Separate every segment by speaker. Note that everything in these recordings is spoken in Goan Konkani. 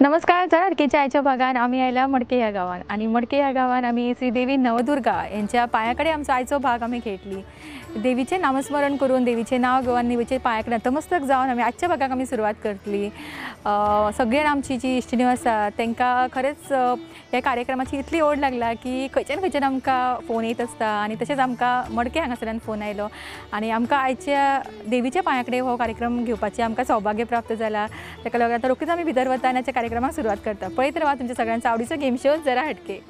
Speaker 1: नमस्कार जरा हटकेच्या आयच्या भागान आमी आयला मडके ह्या गांवान आनी मडके ह्या गांवान आमी श्रीदेवी नवदुर्गा यांच्या पांया कडेन आमचो आयचो भाग आमी खेळटली। देवीचें नामस्मरण करून देवीचें नांव घेवन देवीच्या पांया कडेन नतमस्तक जावन आमी आजच्या भागाक आमी सुरवात करतली। सगळ्यां आमची जी इश्टिण्यो आसा तांकां खरेंच ह्या कार्यक्रमाची इतली ओड लागला की खंयच्यान खंयच्यान आमकां फोन येत आसता आनी तशेंच आमकां मडके हांगासरल्यान फोन आयलो आनी आमकां आयच्या देवीच्या पांया कडेन हो कार्यक्रम घेवपाचें आमकां सौभाग्य प्राप्त जाला। ताका लागून आतां रोखडीच आमी भितर वता आनी आजच्या कार्यक्रमाक सुरवात करता। पळयत रावा तुमच्या सगळ्यांचो आवडीचो गेम शो जरा हटके।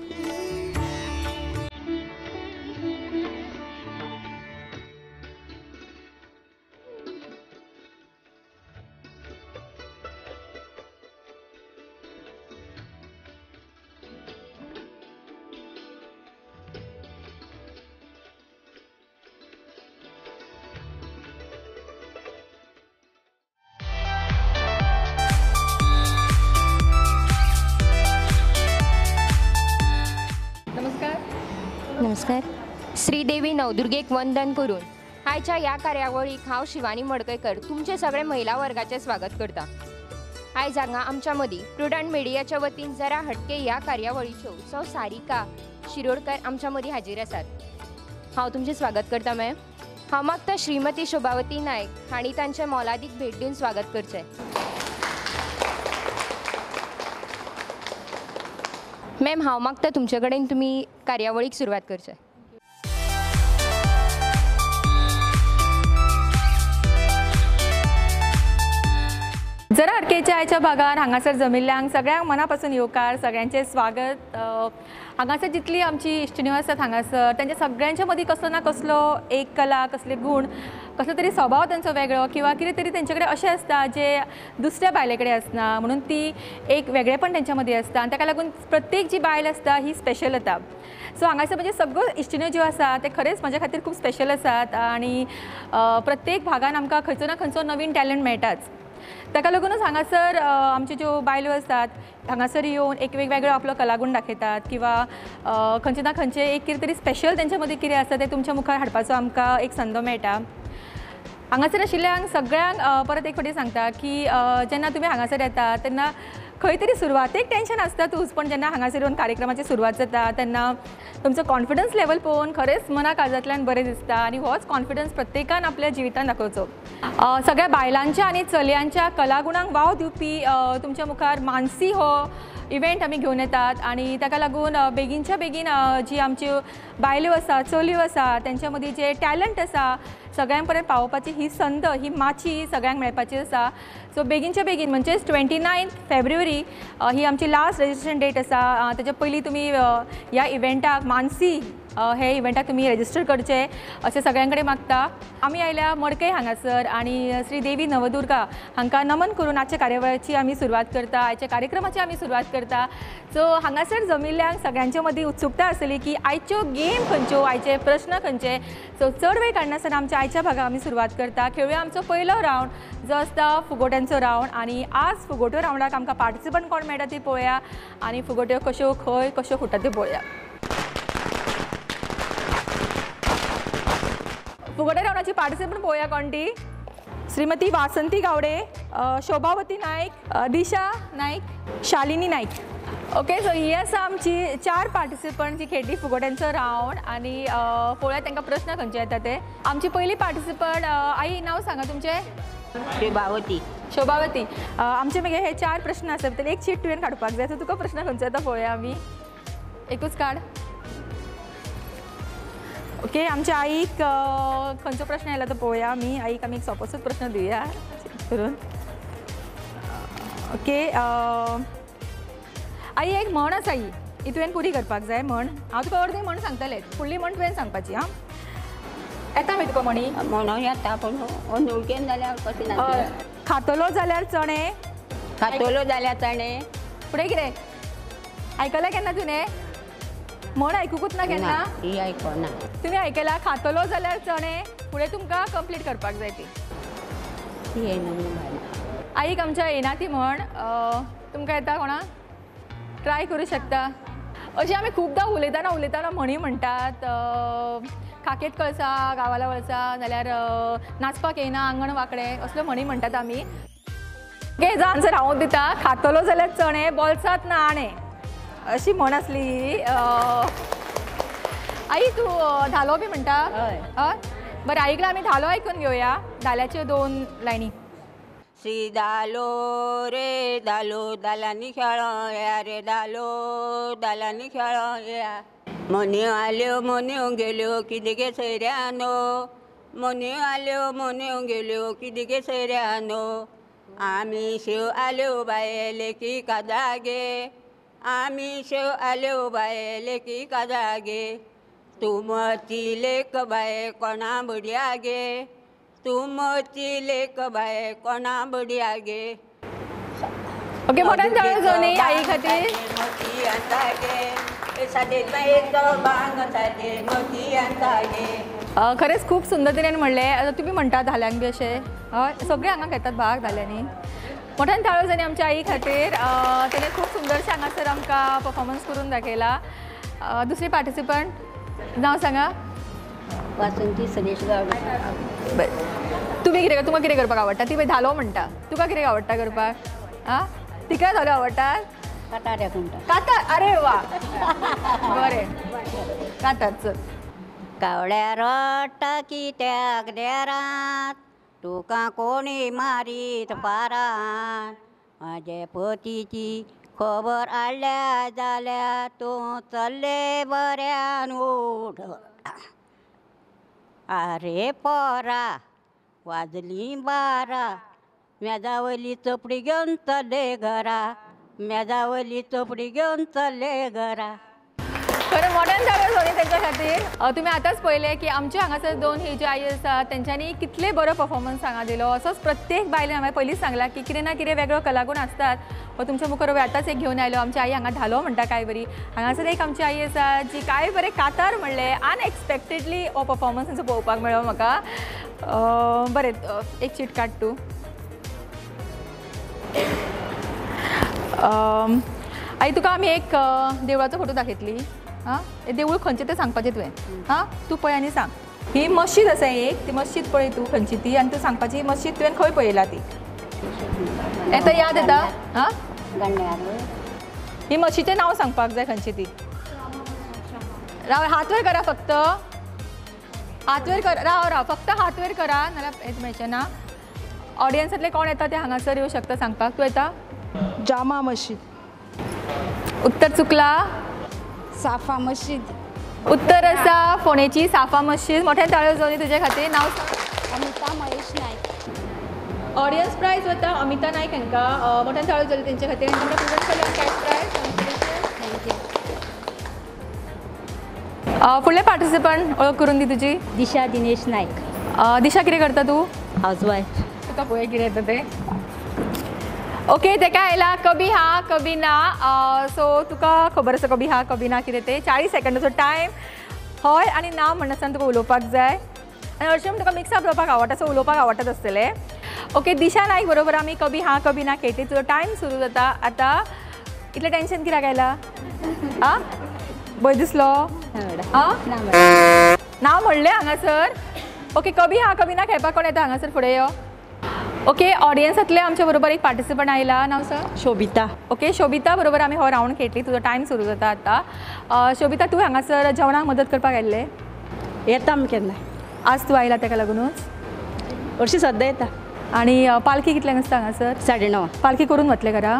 Speaker 2: नमस्कार। श्रीदेवी नवदुर्गेक वंदन करून आयच्या ह्या कार्यावळीक हांव शिवानी मडकयकर तुमचे सगळे महिला वर्गाचे स्वागत करता। आयज हांगा आमच्या मदीं प्रुडंट मिडियाच्या वतीन जरा हटके ह्या कार्यावळीच्यो सौ सारिका शिरोडकर आमच्या मदीं हाजीर आसात। हांव तुमचें स्वागत करता मॅम। हांव मागता श्रीमती शोभावती नायक हांणी तांचें मोलादीक भेट दिवन स्वागत करचें। मॅम, हांव मागता तुमचे कडेन तुमी कार्यावळीक सुरवात करचे।
Speaker 1: जरा हटकेच्या आयच्या भागार हांगासर जमिल्ल्यांक सगळ्यांक मना पासून येवकार, सगळ्यांचें स्वागत। हांगासर जितली आमची इश्टिण्यो आसात हांगासर तांच्या सगळ्यांच्या मदीं कसलो ना कसलो एक कला, कसले गूण, कसलो तरी स्वभाव तांचो वेगळो किंवा कितें तरी तेंचे कडेन अशें आसता जे दुसऱ्या बायले कडेन आसना, म्हणून ती एक वेगळेपण तेंच्या मदीं आसता आनी ताका लागून प्रत्येक जी बायल आसता ही स्पेशल जाता। सो हांगासर म्हणजे सगळ्यो इश्टिण्यो ज्यो आसा ते खरेंच म्हज्या खातीर खूब स्पेशल आसात आनी प्रत्येक भागान आमकां खंयचो ना खंयचो नवीन टॅलंट मेळटाच। ताका लागूनच हांगासर आमच्यो ज्यो बायलो आसात हांगासर येवन एक वेगवेगळो आपलो कलागूण दाखयतात किंवा खंयचे ना खंयचे एक कितें तरी स्पेशल तेंच्या मदीं कितें आसा तें तुमच्या मुखार हाडपाचो आमकां एक संद मेळटा। हांगासर आशिल्ल्यांक सगळ्यांक परत एक फावटी सांगता की जेन्ना तुमी हांगासर येता तेन्ना खंय तरी सुरवातेक टेंशन आसतातूच, पण जेन्ना हांगासर येवन कार्यक्रमाची सुरवात जाता तेन्ना तुमचो कॉन्फिडन्स लेवल पळोवन खरेंच मना काळजांतल्यान बरें दिसता आनी होच कॉन्फिडन्स प्रत्येकान आपल्या जिवितान दाखोवचो। सगळ्या बायलांच्या आनी चलयांच्या कलागुणांक वाव दिवपी तुमच्या मुखार मानसी हो इव्हेंट आमी घेवन येतात आनी ताका लागून बेगीनच्या बेगीन जी आमच्यो बायल्यो आसा, चलयो आसा तेंच्या मदीं जे टॅलंट आसा सगळ्यां पर्यंत पावोवपाची ही संद, ही माची सगळ्यांक मेळपाची आसा। सो बेगीनच्या बेगीन म्हणजेच 29 फेब्रुवारी ही आमची लास्ट रजिस्ट्रेशन डेट आसा। ताच्या पयलीं तुमी ह्या इव्हेंटाक मानसी हे इव्हेंटाक तुमी रजिस्टर करचे अशें सगळ्यां कडेन मागता। आमी आयल्या मडकय हांगासर आनी श्री देवी नवदुर्गा हांकां नमन करून आजच्या कार्यावळीची आमी सुरवात करता, आयच्या कार्यक्रमाची आमी सुरवात करता। सो हांगासर जमिल्ल्यांक सगळ्यांच्या मदीं उत्सुकता आसली की आयच्यो गेम खंयच्यो, आयचे प्रश्न खंयचे। सो चड वेळ काडनासतना आमच्या आयच्या भागाक आमी सुरवात करता। खेळुया आमचो पयलो रावंड जो आसता फुगोट्यांचो रावंड आनी आज फुगोट्यो रावंडाक आमकां पार्टिसिपंट कोण मेळटा ती पळोवया आनी फुगोट्यो कश्यो खंय कश्यो फुट्टा त्यो पळोवया। फुगोट्या रावंडाची पार्टिसिपंट पळोवया कोण ती। श्रीमती वासंती गावडे, शोभावती नायक, दिशा नायक, शालिनी नायक। ओके, सो ही आसा आमची चार पार्टिसिपंट जी खेळटली फुगोट्यांचो रावंड आनी पळोवया तांकां प्रश्न खंयचे येता ते। आमची पयली पार्टिसिपंट, आई नांव सांगा तुमचें?
Speaker 3: शोभावती।
Speaker 1: शोभावती, आमचे मागीर हे चार प्रश्न आसा, भितर एक चीट तुवें काडपाक जाय। सो तुका प्रश्न खंयचो येता पळोवया आमी, एकूच काड। ओके, आमच्या आईक खंयचो प्रश्न आयला तो पळोवया आमी। आईक आमी एक सोपोसोच प्रश्न दिवया करून। ओके, आई एक म्हण आसा ही, ही तुवें पुरी करपाक जाय म्हण। हांव तुका अर्दी म्हण सांगतलें, फुडली म्हण तुवें सांगपाची। आं, येता मागीर तुका म्हणी?
Speaker 3: म्हणून येता पूण अनवळखीन जाल्यार कशें ना।
Speaker 1: खातलो जाल्यार चणे,
Speaker 3: खातलो जाल्यार चणे।
Speaker 1: फुडें कितें आयकलें केन्ना तुवें म्हण? आयकुकूच ना केन्ना?
Speaker 3: ही आयकना।
Speaker 1: तुमी आयकला खातलो जाल्यार चणे, फुडें तुमकां कंप्लीट करपाक जाय ती। आईक आमच्या येना ती म्हण, तुमकां येता कोणा? ट्राय करूं शकता। अशें आमी खुबदां उलयतना उलयतना म्हणी म्हणटात, खाकेत कळसा गावाला वळसा, जाल्यार नाचपाक येना आंगण वांकडें, असल्यो म्हणी म्हणटात आमी। ओके हेजो आन्सर हांव दिता. खातलो जाल्यार चणे बोल्सांत ना आणें अशी म्हण आसली. आई तूं धालो बी म्हणटा?
Speaker 3: हय.
Speaker 1: हय बरें आईकडे आमी धालो आयकून घेवया. धाल्याच्यो 2 लायनी.
Speaker 3: श्री धालो रे धालो धालांनी खेळो या रे धालो धालांनी खेळो या. मोन्यो आल्यो मोन्यो गेल्यो कितें गे सोयऱ्यानो, मोन्यो आल्यो मोन्यो गेल्यो कितें गे सोयऱ्यानो. आमी शेव आल्यो बाये लेखी काजा गे, आमी शेव आल्यो बाये लेखी काजा गे. तुमची लेक बाये कोणा बडया गे, तुमची लेक बाये कोणा बडया गे.
Speaker 1: ओके मोठ्यान ताळयो जावनी आई खातीर. खरेंच खूब सुंदर तरेन म्हणलें. तुमी म्हणटा धाल्यांक बी अशें? हय सगळे हांगा घेतात भाग धाल्यांनी. मोठ्यान ताळयो जावनी आमच्या आई खातीर. तेणें खूब सुंदरशें हांगासर आमकां परफॉर्मन्स करून दाखयला. दुसरी पार्टिसिपंट नांव सांगा.
Speaker 3: वासंती सनेश गावडे.
Speaker 1: बरें तुमी कितें तुमकां कितें करपाक आवडटा? ती धालो म्हणटा, तुका कितें आवडटा करपाक? आं तिका धालो आवडटा?
Speaker 3: कातार म्हणटा.
Speaker 1: कातार? अरे वा बरें कातार. चल.
Speaker 3: कावळ्या रडटा कित्याक देरांत, तुका कोणी मारीत पारांत. म्हाजे पतीची खबर हाडल्या जाल्यार तूं चल्ले बऱ्यान उठ. आरे पोरा वाजली 12, मेजा वयली चोपडी घेवन चल्ले घरा, मेजा वयली चोपडी घेवन चल्ले घरा.
Speaker 1: खरें मोठ्यान ताळयो जावनी तेंच्या खातीर. तुमी आतांच पळयलें की आमचे हांगासर 2 ही ज्यो आई आसा तेंच्यांनी कितले बरो परफॉर्मन्स हांगा दिलो. असोच प्रत्येक बायलेन हांवें पयलींच सांगलां की कितें ना कितें वेगळो कलागूण आसतात. हो तुमच्या मुखार आतांच एक घेवन आयलो. आमची आई हांगा धालो म्हणटा काय बरी. हांगासर एक आमची आई आसा जी काय बरें कातार म्हणलें. अनएक्सपेक्टेडली हो परफॉर्मन्स तेंचो पळोवपाक मेळ्ळो म्हाका. बरें एक चीट काड तूं. आई तुका आमी एक देवळाचो फोटो दाखयतली. आं हें देवूळ खंयचें तें सांगपाचें तुवें. आं तूं पळय आनी सांग. ही मस्जिद आसा एक, ती मस्जिद पळय तूं खंयची ती आनी तूं सांगपाची मस्जिद तुवें खंय पळयला ती. येता याद येता? आं ही मस्जिदचें नांव सांगपाक जाय खंयची ती. राव हात वयर करा फक्त, हात वयर कर. राव राव फक्त हात वयर करा नाल्यार हें मेळचें ना. ऑडियन्सांतले कोण येता ते हांगासर येवं शकता सांगपाक. तूं येता?
Speaker 4: जामा मस्जिद.
Speaker 1: उत्तर चुकला.
Speaker 4: साफा मस्जिद.
Speaker 1: उत्तर आसा फोंडेची साफा मस्जिद. मोठ्यान ताळयो जावनी तुजे खातीर. नांव?
Speaker 4: अमिता महेश नायक.
Speaker 1: ऑडियन्स प्रायज वता अमिता नायक हांकां. मोठ्यान ताळयो जावनी तेंचे खातीर. Cash prize.
Speaker 4: Thank you.
Speaker 1: फुडले पार्टिसिपंट वळख करून दी तुजी.
Speaker 3: दिशा दिनेश नायक.
Speaker 1: दिशा कितें करता तूं?
Speaker 3: हावजवायफ.
Speaker 1: तुका पळय कितें येता तें. ओके तेका आयला कभी हा कभी ना. सो तुका खबर आसा कभी हा कभी ना कितें तें. 40 सेकंडाचो टायम. हय आनी ना म्हणनासतना तुका उलोवपाक जाय. आनी हरशीं तुका मिक्सअप जावपाक आवडटा, सो उलोवपाक आवडटात आसतलें. ओके दिशा नायक बरोबर आमी कभी हा कभी ना खेळटी. तुजो टायम सुरू जाता आतां. इतलें टेंशन कित्याक आयलां? आं भंय दिसलो? आं ना म्हणलें हांगासर. ओके कभी हा कभी ना खेळपाक कोण येता हांगासर फुडें यो. ओके ऑडियन्सांतले आमच्या बरोबर एक पार्टिसिपंट आयला. नांव सर?
Speaker 4: शोभिता.
Speaker 1: ओके शोभिता बरोबर आमी हो रावंड खेळटली. तुजो टायम सुरू जाता आतां. शोभिता तूं हांगासर जेवणाक मदत करपाक आयिल्लें?
Speaker 4: येता आमी केन्ना.
Speaker 1: आज तूं आयला तेका लागुनूच?
Speaker 4: हरशीं सद्दां येता.
Speaker 1: आनी पालखी कितल्यांक आसता हांगासर?
Speaker 4: 9:30.
Speaker 1: पालखी करून वतले घरा?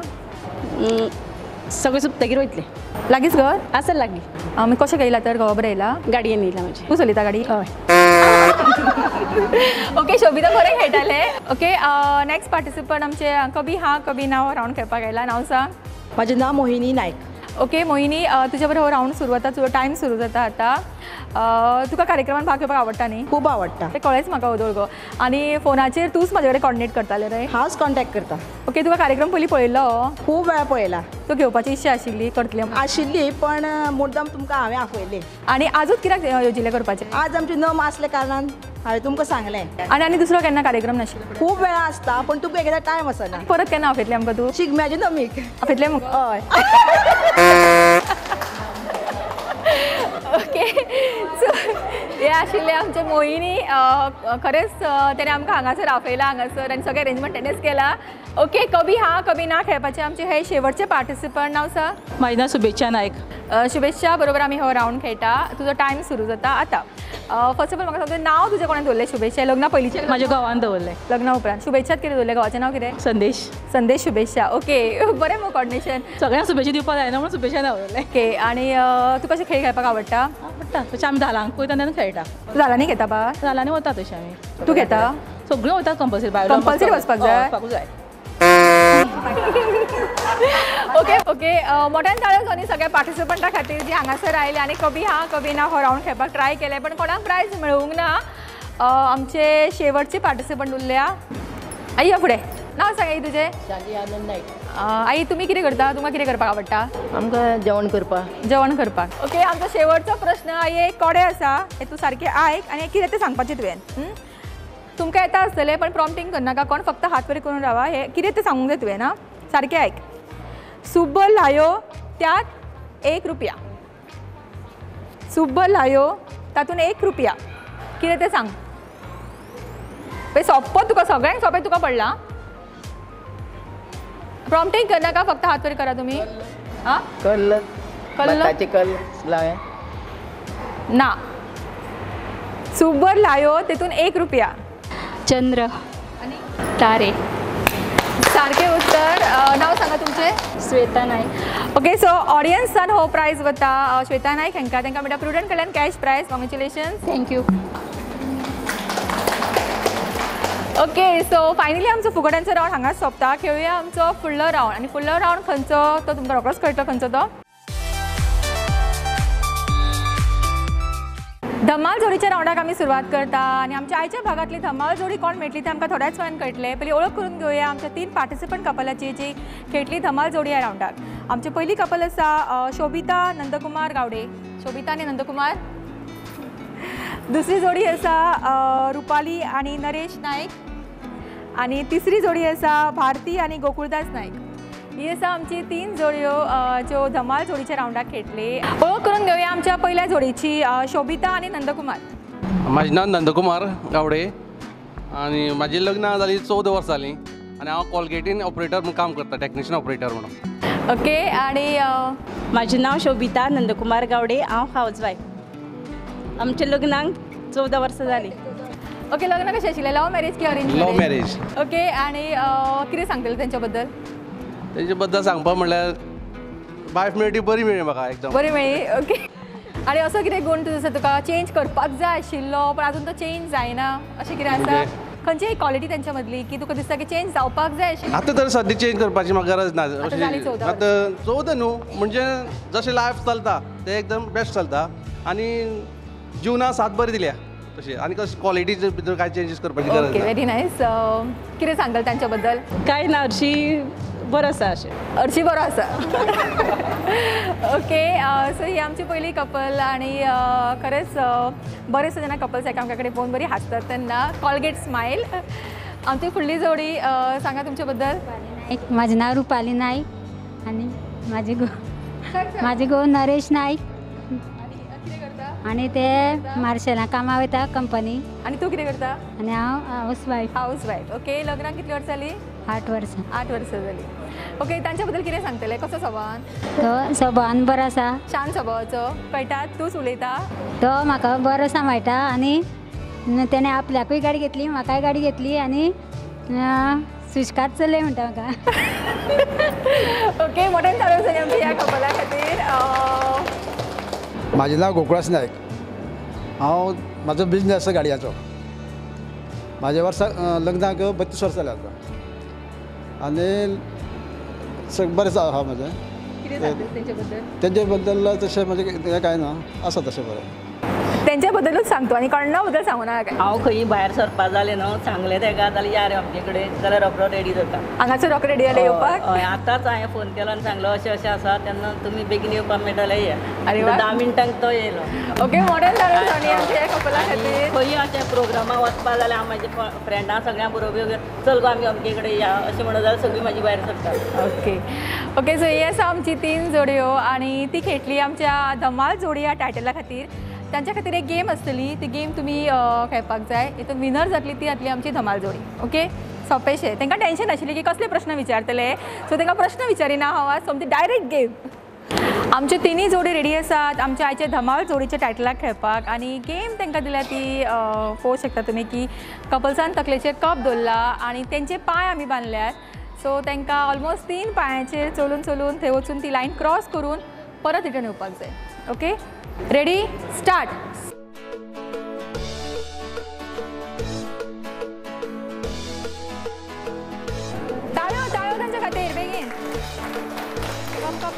Speaker 4: सगळें सोंपतकीर वयतले.
Speaker 1: लागींच घर?
Speaker 4: आसा लागीं.
Speaker 1: आमी कशें येयला तर? घोवा बरें येयला?
Speaker 4: गाडयेन येयला म्हजे.
Speaker 1: तूं चलयता गाडी?
Speaker 4: हय.
Speaker 1: ओके शोभिता बरें खेळटालें. ओके नेक्स्ट पार्टिसिपंट आमचे कभी हा कभी ना हो रावंड खेळपाक आयला. नांव सांग.
Speaker 4: म्हाजें नांव मोहिनी नायक.
Speaker 1: ओके मोहिनी तुज्या बरोबर हो रावंड सुरू जाता. तुजो टायम सुरू जाता आतां. तुका कार्यक्रमान भाग घेवपाक आवडटा न्ही?
Speaker 4: खूब आवडटा.
Speaker 1: तें कळ्ळेंच म्हाका ओदोळ गो. आनी फोनाचेर तूंच म्हाजे कडेन कॉर्डिनेट करतालें रे?
Speaker 4: हांवच कॉन्टेक्ट करता.
Speaker 1: ओके तुका कार्यक्रम पयलीं पळयल्लो?
Speaker 4: खूब वेळा पळयला.
Speaker 1: तो घेवपाची इच्छा आशिल्ली करतली
Speaker 4: आशिल्ली पण मुद्दाम तुमकां हांवें आपयलें.
Speaker 1: आनी आजूच कित्याक येवजिलें करपाचें?
Speaker 4: आज आमची नम आसल्या कारणान हांवें तुमकां सांगलें.
Speaker 1: आनी आनी दुसरो केन्ना कार्यक्रम नाशिल्लो?
Speaker 4: खूब वेळा आसता पण तुमकां एकदां टायम आसना.
Speaker 1: परत केन्ना आपयतलें आमकां तूं?
Speaker 4: शिगम्याचे नमीक
Speaker 1: आपयतलें मुगो?
Speaker 4: हय.
Speaker 1: ओके सो हे आशिल्ले आमचे मोहिनी. खरेंच तेणें आमकां हांगासर आपयला हांगासर आनी सगळें अरेंजमेंट तेणेंच केला. ओके, कभी हा कभी ना खेळपाचे आमचे हे शेवटचे पार्टिसिपंट. नांव सा?
Speaker 5: म्हाजें नांव शुभेच्छा नायक.
Speaker 1: शुभेच्छा बरोबर आमी हो रावंड खेळटा. तुजो टायम सुरू जाता आतां. फर्स्ट ऑफ ऑल म्हाका सांग, नांव तुजें कोणें दवरलें शुभेच्छा? लग्ना पयलींचें?
Speaker 5: म्हाज्या घोवान दवरलें.
Speaker 1: लग्ना उपरांत शुभेच्छात कितें दवरलें? घोवाचें नांव कितें?
Speaker 5: संदेश.
Speaker 1: संदेश शुभेच्छा. ओके, बरें मग कॉर्डिनेशन.
Speaker 5: सगळ्यांक शुभेच्छा दिवपाक जायना म्हणून शुभेच्छा दवरलें.
Speaker 1: ओके, आनी तुका अशें खेळ खेळपाक आवडटा?
Speaker 5: आवडटा. तशें आमी धालांक वयता तेन्ना खेळटा.
Speaker 1: धालांनी घेता बा?
Speaker 5: धालांनी वता तशें आमी.
Speaker 1: तूं घेता?
Speaker 5: सगळीं वता कंपल्सरी. बायलो
Speaker 1: कंपल्सरी वचपाक जाय?
Speaker 5: वचपाकूच जाय.
Speaker 1: ओके ओके, मोठ्यान ताळयो जावनी सगळ्या पार्टिसिपंटा खातीर जी हांगासर आयले आनी कभी हा कभी ना हो रावंड खेळपाक ट्राय केलें पण कोणाक प्रायज मेळूंक ना. आमचे शेवटचे पार्टिसिपंट उरल्या. आई या फुडें. नांव सांग आई तुजें.
Speaker 6: शाली आनंद नायक.
Speaker 1: आई तुमी कितें करता? तुमकां कितें करपाक आवडटा?
Speaker 6: आमकां जेवण करपाक.
Speaker 1: जेवण करपाक. ओके, आमचो शेवटचो प्रश्न. आई एक कोडे आसा, हें तूं सारकें आयक आनी कितें तें सांगपाचें तुवें. तुमकां येता आसतलें पण प्रॉम्प्टींग करनाका, कोण फक्त हात वयर करून रावा. हें कितें तें सांगूंक जाय तुवें. ना सारकें आयक. सुब्ब लायो त्यात 1 रुपया. सुब्ब लायो तातूंत 1 रुपया. कितें तें सांग. पळय सोंपो तुका, सगळ्यांक सोंपें तुका पडलां. प्रॉम्प्टींग करनाका, फक्त हात वयर करा तुमी. आं,
Speaker 6: कल्ल.
Speaker 1: कल्ल
Speaker 6: कल्ल लाय
Speaker 1: ना. सुब्बर लायो तेतून 1 रुपया.
Speaker 7: चंद्र
Speaker 1: आनी
Speaker 7: तारे.
Speaker 1: सारकें उत्तर. नांव सांगा तुमचें.
Speaker 7: श्वेता नायक.
Speaker 1: ओके, सो ऑडियन्सान हो प्रायज वता श्वेता नायक हांकां. तांकां मेळटा प्रुडंट कडल्यान cash prize. Congratulations.
Speaker 7: Thank you.
Speaker 1: Okay, so finally आमचो फुगड्यांचो रावंड हांगाच सोंपता. खेळुया आमचो फुडलो रावंड. आनी फुडलो रावंड खंयचो तो तुमकां रोखडोच कळटलो खंयचो तो. धमाल जोडीच्या रावंडाक आमी सुरवात करता आनी आमच्या आयच्या भागांतली धमाल जोडी कोण मेळटली ते आमकां थोड्याच वेळान कळटलें. पयलीं ओळख करून घेवया आमच्या 3 पार्टिसिपंट कपलाची जी खेळटली धमाल जोडी ह्या रावंडाक. आमचे पयली कपल आसा शोभिता नंदकुमार गावडे. शोभिता आनी नंदकुमार. दुसरी जोडी आसा रुपाली आनी नरेश नायक. आनी तिसरी जोडी आसा भारती आनी गोकुळदास नायक. ही आसा आमची 3 जोडयो ज्यो धमाल जोडीच्या रावंडाक खेळटली. ओळख करून घेवया आमच्या पयल्या जोडीची, शोभिता आनी नंदकुमार.
Speaker 8: म्हाजें नांव नंदकुमार गावडे आनी म्हाजी लग्नां जालीं 14 वर्सां जालीं आनी हांव कॉलगेटीन ऑपरेटर म्हणून काम करता, टॅक्निशियन ऑपरेटर म्हणून.
Speaker 1: ओके, आनी
Speaker 9: म्हाजें नांव शोभिता नंदकुमार गावडे. हांव हावज वायफ. आमच्या लग्नाक 14 वर्सां जालीं.
Speaker 1: ओके, लग्न कशें आशिल्लें? लव मॅरेज की अरेंज?
Speaker 8: Love marriage.
Speaker 1: Okay, आनी कितें सांगतलें तेंच्या बद्दल?
Speaker 8: तेजे बद्दल सांगपा म्हणल्यार वायफ मेळ्ळी ती बरी मेळ्ळी म्हाका, एकदम
Speaker 1: बरी मेळ्ळी. ओके, आनी असो कितें गूण तुजो आसा तुका चेंज करपाक जाय आशिल्लो पण आजून तो चेंज जायना अशें कितें आसा? खंयची एक क्वॉलिटी तेंच्या मदली की तुका दिसता की चेंज जावपाक जाय आशिल्ली?
Speaker 8: आतां तर सद्या चेंज करपाची म्हाका गरज ना. आतां 14 न्हू म्हणजे जशें लायफ चलता तें एकदम बेस्ट चलता आनी जिवना साथ बरी दिल्या तशी आनी कशें क्वॉलिटीचे भितर कांय चेंजीस करपाची गरज ना.
Speaker 1: Okay, very nice. कितें सांगतले तांच्या बद्दल?
Speaker 9: कांय ना, हरशीं बरो आसा. अशें
Speaker 1: हरशीं बरो आसा. ओके, सो ही आमची पयली कपल आनी खरेंच बरें आसा जेन्ना कपल्स एकामेका कडेन पळोवन बरी हांसतात तेन्ना. Colgate smile. आमची फुडली जोडी सांगा तुमच्या बद्दल.
Speaker 10: म्हाजें नांव रुपाली नायक आनी म्हाजे घोव नरेश नायक. आनी ते मार्शेलां कामाक वयता कंपनी.
Speaker 1: आनी तूं कितें करता?
Speaker 10: आनी हांव house wife.
Speaker 1: House wife. Okay, लग्नाक कितलीं वर्सां जालीं?
Speaker 10: 8 वर्सां.
Speaker 1: 8 वर्सां जालीं. ओके, तांच्या बद्दल कितें सांगतलें? कसो स्वभावान?
Speaker 10: तो स्वभावान बरो आसा,
Speaker 1: शांत स्वभावाचो. कळटा तूंच उलयता?
Speaker 10: तो म्हाका बरो सांबाळटा आनी तेणें आपल्याकूय गाडी घेतली, म्हाकाय गाडी घेतली आनी सुशकात चलय म्हणटा म्हाका.
Speaker 1: ओके, मोठ्यान ताळयो जाली आमच्या ह्या कपला खातीर.
Speaker 11: म्हाजें नांव गोकुळास नायक. हांव म्हाजो बिजनेस आसा गाडयांचो. म्हाज्या वर्सा लग्नाक 32 वर्सां जालीं आतां आनी बरें आसा म्हाजें. तेंचे बद्दल तशें म्हणजे हें कांय ना, आसा तशें बरें.
Speaker 1: तेंच्या बद्दलूच सांगतो आनी कोणा बद्दल सांगू नाका.
Speaker 6: हांव खंय भायर सरपा जालें न्हू, सांगलें तेका जाल्यार या रे आमचे कडेन, जाल्यार रोखडो रेडी जाता.
Speaker 1: हांगासर रोखडो रेडी जालें येवपाक?
Speaker 6: हय, आतांच हांवें फोन केलो आनी सांगलो अशें अशें आसा, तेन्ना तुमी बेगीन येवपाक मेळटलें या. 10 मिनटांक तो येयलो.
Speaker 1: ओके, मॉडर्न जालो कपला खातीर.
Speaker 6: खंय अशें प्रोग्रामाक वचपा जाल्यार हांव म्हाज्या फ्रेंडां सगळ्यां बरोबर चल गो आमी अमके कडेन या अशें म्हणत जाल्यार सगळीं म्हाजी भायर सरता.
Speaker 1: ओके ओके, सो ही आसा आमची 3 जोडयो आनी ती खेळटली आमच्या धमाल जोडी ह्या टायटला खातीर. तांच्या खातीर एक गेम आसतली, ती गेम तुमी खेळपाक जाय. हितून विनर जातली ती जातली आमची धमाल जोडी. ओके, सोंपेशें. तांकां टेंशन आशिल्लें की कसले प्रश्न विचारतले, सो तांकां प्रश्न विचारिना हांव आज, सो आमची डायरेक्ट गेम. आमच्यो तिनूय जोडी रेडी आसात आमच्या आयच्या धमाल जोडीच्या टायटलाक खेळपाक आनी गेम तांकां दिल्या ती पळोवंक शकता तुमी की कपल्सान तकलेचेर कप दवरला आनी तेंचे पांय आमी बांदल्यात. सो तांकां ऑलमोस्ट 3 पांयांचेर चलून चलून थंय वचून ती लायन क्रॉस करून परत रिटर्न येवपाक जाय. Okay, ready, start. ताळयो ताळयो तांच्या खातीर बेगीन. Cup cup.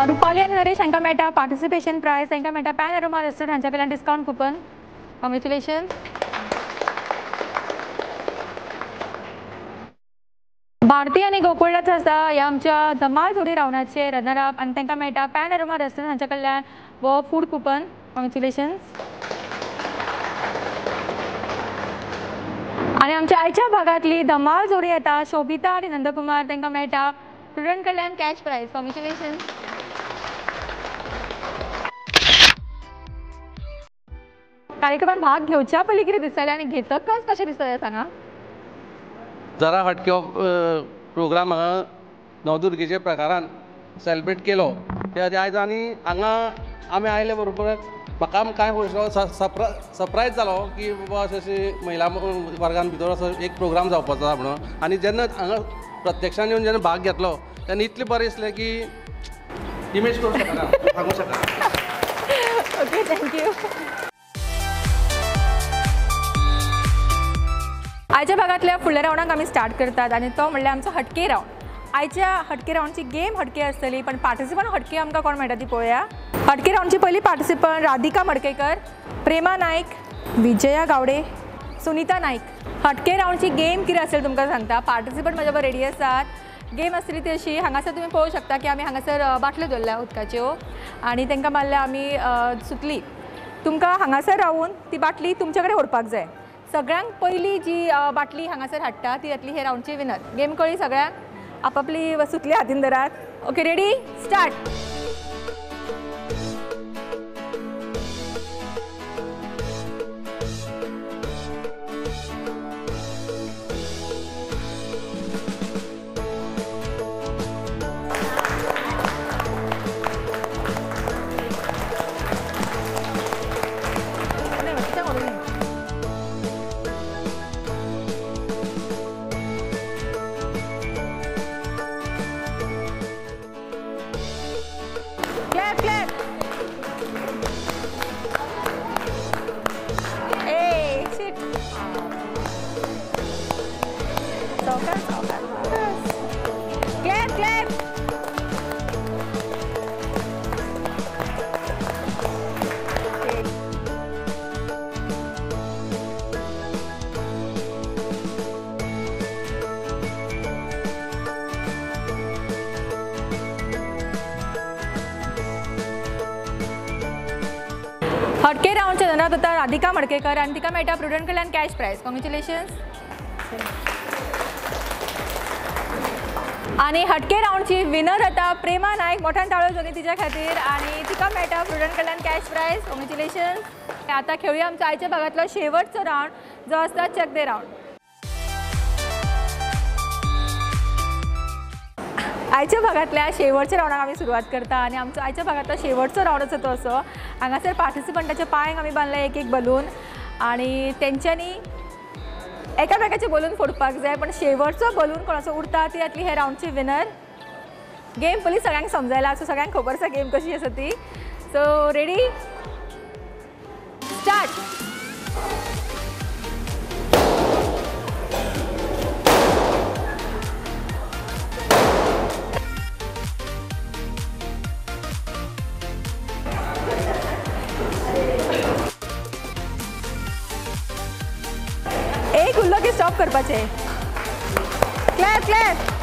Speaker 1: Rupali आनी नरेश हांकां मेळटा पार्टिसिपेशन प्रायज, तांकां मेळटा पॅन अरोमा रेस्टोरंट हांच्या कडल्यान डिस्कावंट कुपन. कॉंग्रेच्युलेशन. भारती आनी गोकुळाचो आसा ह्या आमच्या धमाल जोडी रावंडाचे रनर अप आनी तांकां मेळटा पॅन अरोमा रेस्टोरंट हांच्या कडल्यान हो फूड कुपन. कॉंग्रेच्युलेशन्स. आनी आमच्या आयच्या भागांतली धमाल जोडी येता शोभिता आनी नंदकुमार, तांकां मेळटा स्टुडंट कडल्यान कॅश प्रायज. कॉंग्रेच्युलेशन्स. कार्यक्रमात भाग घेवच्या पयलीं कितें दिसतालें आनी घेतकच कशें दिसतालें सांगा?
Speaker 8: जरा हटके प्रोग्राम हांगा नवदुर्गेच्या प्रकारान सेलिब्रेट केलो त्या आयज आनी हांगा आमी आयले बरोबर म्हाका कांय सरप्रायज जालो की बाबा अशें अशें महिला वर्गान भितर असो एक प्रोग्राम जावपाचो आसा म्हणून. आनी जेन्ना हांगा प्रत्यक्षान येवन जेन्ना भाग घेतलो तेन्ना इतलें बरें दिसलें की इमेज करूंक शकना, सांगूंक शकना.
Speaker 1: Okay, thank you. आयच्या भागांतल्या फुडल्या रावंडाक आमी स्टार्ट करतात आनी तो म्हणल्यार आमचो हटके रावंड. आयच्या हटके रावंडची गेम हटके आसतली, पण पार्टिसिपंट हटके आमकां कोण मेळटा ती पळोवया. हटके रावंडची पयली पार्टिसिपंट राधिका मडकेकर, प्रेमा नायक, विजया गावडे, सुनीता नायक. हटके रावंडची गेम कितें आसतली तुमकां सांगता. पार्टिसिपंट म्हज्या बरोबर रेडी आसात. गेम आसतली ती अशी, हांगासर तुमी पळोवंक शकता की आमी हांगासर बाटल्यो दवरल्या उदकाच्यो आनी तांकां मारल्या आमी सुतली. तुमकां हांगासर रावून ती बाटली तुमचे कडेन ओडपाक जाय. सगळ्यांक पयली जी बाटली हांगासर हाडटा ती जातली हे रावंडची विनर. गेम कळ्ळी सगळ्यांक? आपापली सुतली हातीन धरात. Okay, ready, start. Clap, clap. Hey, shit. सावकाश, सावकाश. Clap, clap. हटके रावंडच्या रनर जाता राधिका मडकेकर आनी तिका मेळटा प्रुडंट कडल्यान कॅश प्रायज. कॉंग्रेच्युलेशन्स. आनी हटके रावंडची विनर जाता प्रेमा नायक. मोठ्यान ताळयो जाली तिच्या खातीर आनी तिका मेळटा प्रुडंट कडल्यान कॅश प्रायज. कॉंग्रेच्युलेशन्स. आतां खेळुया आमच्या आयच्या भागांतलो शेवटचो रावंड जो आसता चक दे रावंड. आयच्या भागांतल्या शेवटच्या रावंडाक आमी सुरवात करता आनी आमचो आयच्या भागांतलो शेवटचो रावंड आसा तो असो, हांगासर पार्टिसिपंटाच्या पांयांक आमी बांदले एक एक बलून आनी तेंच्यांनी एकामेकाचे बलून फोडपाक जाय, पण शेवटचो बलून कोणाचो उरता ती जातली हे रावंडची विनर. गेम पयलीं सगळ्यांक समजायला, सो सगळ्यांक खबर आसा गेम कशी आसा ती. So ready start. एक उरलो की स्टॉप करपाचें. Clap clap.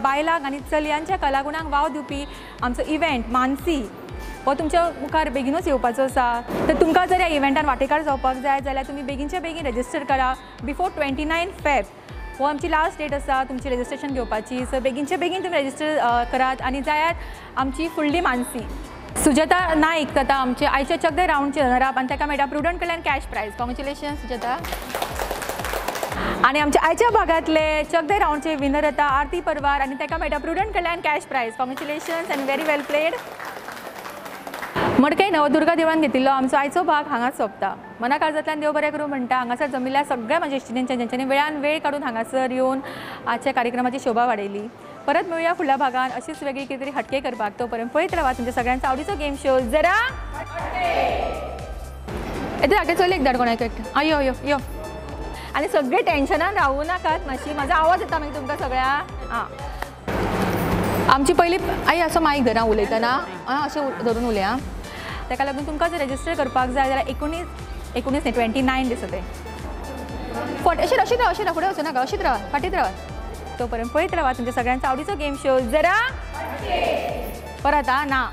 Speaker 1: बायलांक आनी चलयांच्या कलागुणांक वाव दिवपी आमचो इव्हेंट मानसी हो तुमच्या मुखार बेगीनूच येवपाचो आसा. तर तुमकां जर ह्या इव्हेंटान वांटेकार जावपाक जाय जाल्यार तुमी बेगीनच्या बेगीन रजिस्टर करा. बिफोर 29 फेब हो आमची लास्ट डेट आसा तुमची रजिस्ट्रेशन घेवपाची. सो बेगीनच्या बेगीन तुमी रजिस्टर करात आनी जायात आमची फुडली मानसी. सुजाता नाईक जाता आमचे आयच्या चकदे रावंडचे रनर अप आनी ताका मेळटा प्रुडंट कडल्यान कॅश प्रायज. कॉंग्रेच्युलेशन सुजाता. आनी आमच्या आयच्या भागांतले चकदे रावंडचे विनर जाता आरती परवार आनी ताका मेळटा प्रुडंट कडल्यान cash prize. Congratulations and very well played. Madkai Navdurga देवळान घेतिल्लो आमचो आयचो भाग हांगाच सोंपता. मना काळजांतल्यान देव बरें करूं म्हणटा हांगासर जमिल्ल्या सगळ्या म्हज्या इश्टिणींच्या ज्यांच्यांनी वेळान वेळ काडून हांगासर येवन आजच्या कार्यक्रमाची शोभा वाडयली. परत मेळुया फुडल्या भागान अशीच वेगळी कितें तरी हटके करपाक. तो पर्यंत पळयत रावा तुमच्या सगळ्यांचो आवडीचो गेम शो जरा येते. धाकटे चल एक धाड कोणाक एकटें. यो यो यो. आनी सगळे टेन्शनान रावूं नाकात मातशी, म्हाजो आवाज येता मागीर तुमकां सगळ्या. आं आमची पयली आई असो मायक धरा उलयतना, आं अशें धरून उलय. आं ताका लागून तुमकां जर रजिस्टर करपाक जाय जाल्यार 19 न्ही 29 दिसता तें. फट अशें अशीत राव, अशें राव, फुडें वचूं नाका, अशीत रावा, फाटीत रावा. तो पर्यंत पळयत रावा तुमच्या सगळ्यांचो आवडीचो गेम शो जरा परत. आं ना.